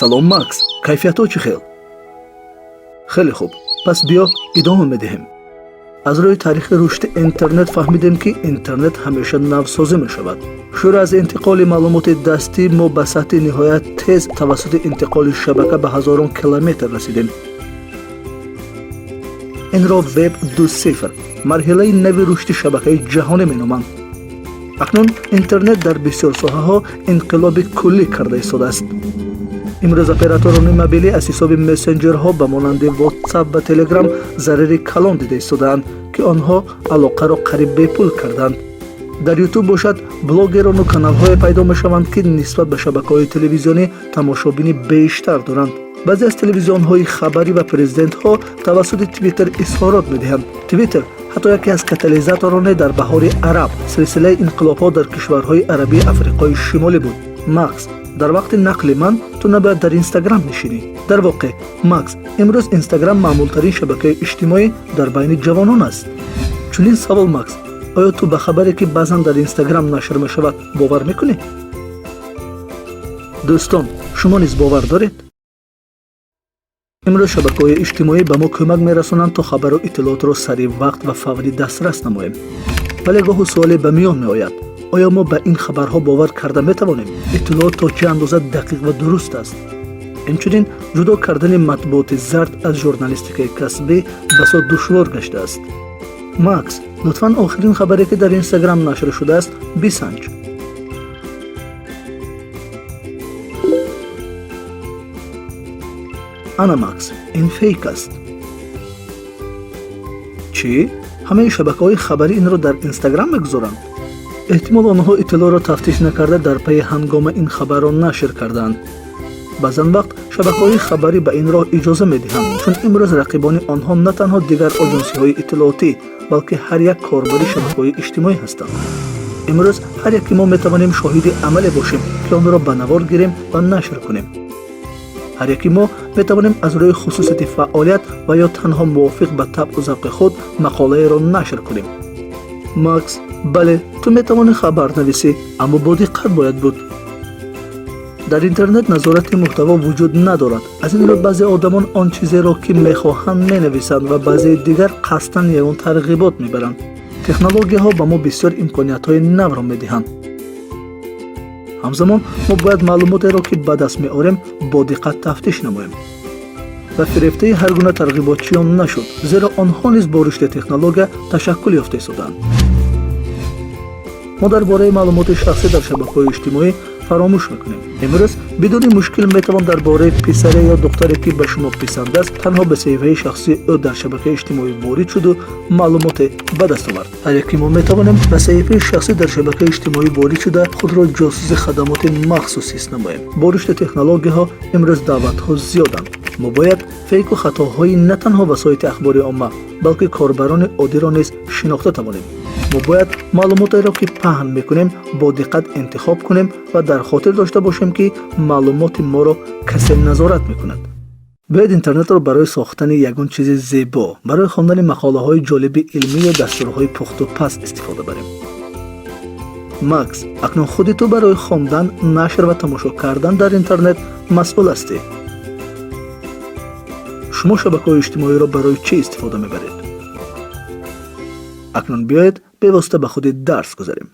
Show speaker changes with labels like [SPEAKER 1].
[SPEAKER 1] Салом, Макс, кайфиятҳо чӣ хел? Хеле хуб, пас биё идома медиҳем. Аз рӯи таърихи рушди интернет фаҳмидем, ки интернет ҳамеша навсозӣ мешавад. Шурӯъ аз интиқоли маълумоти дастӣ мо ба сатҳи ниҳоят тез тавассути интиқоли шабака ба ҳазорон километр расидем. Инро веб 2.0, марҳилаи нави рушди шабакаи ҷаҳонӣ меноманд. Акнун интернет дар бисёр соҳаҳо инқилоби куллӣ карда истодааст. Имрӯз операторони мобилӣ аз ҳисоби мессенҷерҳо ба монанди WhatsApp ва Telegram зарари калон дида истодаанд, ки онҳо алоқаро қариб бепул карданд. Дар Ютуб бошад, блогерону каналҳое пайдо мешаванд, ки нисбат ба шабакаҳои телевизионӣ тамошобини бештар доранд. Баъзе аз телевизионҳои хабарӣ ва президентҳо тавассути Твиттер изҳорот медиҳанд. Твиттер ҳатто яке аз катализатороне дар Баҳори Араб, силсилаи инқилобҳо дар кишварҳои арабии Африқои Шимолӣ буд. Макс, дар вақти нақли ман ту набояд дар Инстаграм нишинӣ. Дар воқеъ, Макс, имрӯз Инстаграм маъмултарин шабакаи иҷтимоӣ дар байни ҷавонон аст. Чунин савол: Макс, оё ту ба хабаре, ки баъзан дар Инстаграм нашр мешавад, бовар мекунӣ? Дӯстон, шумо низ бовар доред? Имрӯз шабакаҳои иҷтимоӣ ба мо кӯмак мерасонанд, то хабару иттилоотро сари вақт ва фаврӣ дастрас намоем. Вале гоҳу суоле ба миён меояд: оё мо ба ин хабарҳо бовар карда метавонем? Иттилоот то чӣ андоза дақиқ ва дуруст аст? Инчунин ҷудо кардани матбуоти зард аз журналистикаи касбӣ басо душвор гаштааст. Макс, лутфан охирин хабаре, ки дар Инстаграм нашр шудааст, бисанҷ. Ана, Макс, ин фейк аст. Чӣ, ҳамаи шабакаҳои хабарӣ инро дар Инстаграм мегузоранд? Эҳтимол, онҳо иттилоъро тафтиш накарда, дар пайи ҳангома ин хабарро нашр кардаанд. Баъзан вақт шабакаҳои хабарӣ ба ин роҳ иҷоза медиҳанд, чун имрӯз рақибони онҳо на танҳо дигар оҷонсиҳои иттилоотӣ, балки ҳар як корбари шабакаҳои иҷтимоӣ ҳастанд. Имрӯз ҳар яки мо метавонем шоҳиди амале бошем, ки онро ба навор гирем ва нашр кунем. Ҳар яки мо метавонем аз рӯи хусусияти фаъолият ва ё танҳо мувофиқ ба табъу завқи худ мақолаеро нашр кунем. Макс, бале, ту метавонӣ хабар нависӣ, аммо бодиққат бояд буд. Дар интернет назорати мӯҳтаво вуҷуд надорад. Аз ин рӯ баъзе одамон он чизеро, ки мехоҳанд, менависанд ва баъзеи дигар қасдан ягон тарғибот мебаранд. Технологияҳо ба мо бисёр имкониятҳои навро медиҳанд. Ҳамзамон мо бояд маълумотеро, ки ба даст меорем, бо диққат тафтиш намоем ва фирефтаи ҳар гуна тарғиботчиён нашуд, зеро онҳо низ бо рушди технология ташаккул ёфта истодаанд. Мо дар бораи маълумоти шахсӣ дар шабакаҳои иҷтимоӣ фаромӯш мекунем. Имрӯз бидуни мушкил метавон дар бораи писаре ё духтаре, ки ба шумо писанд аст, танҳо ба саҳифаи шахсии ӯ дар шабакаи иҷтимоӣ ворид шуду маълумоте ба даст овард. Ҳар яки мо метавонем ба саҳифаи шахсӣ дар шабакаи иҷтимоӣ ворид шуда, худро ҷосуси хадамоти махсус ҳис намоем. Бо рушди технологияҳо имрӯз даъватҳо зиёданд. Мо бояд фейку хатоҳои на танҳо васоити ахбори омма, балки корбарони оддиро низ шинохта тавонем. Мо бояд маълумотеро, ки паҳн мекунем, бо диққат интихоб кунем ва дар хотир дошта бошем, ки маълумоти моро касе назорат мекунад. Биёед интернетро барои сохтани ягон чизи зебо, барои хондани мақолаҳои ҷолиби илмӣ ё дастурҳои пухту паз истифода барем. Макс, акнун худи ту барои хондан, нашр ва тамошо кардан дар интернет масъул ҳастӣ. Шумо шабакаҳои иҷтимоиро барои чӣ истифода мебаред? Акнун биёед бевосита ба худи дарс гузарем.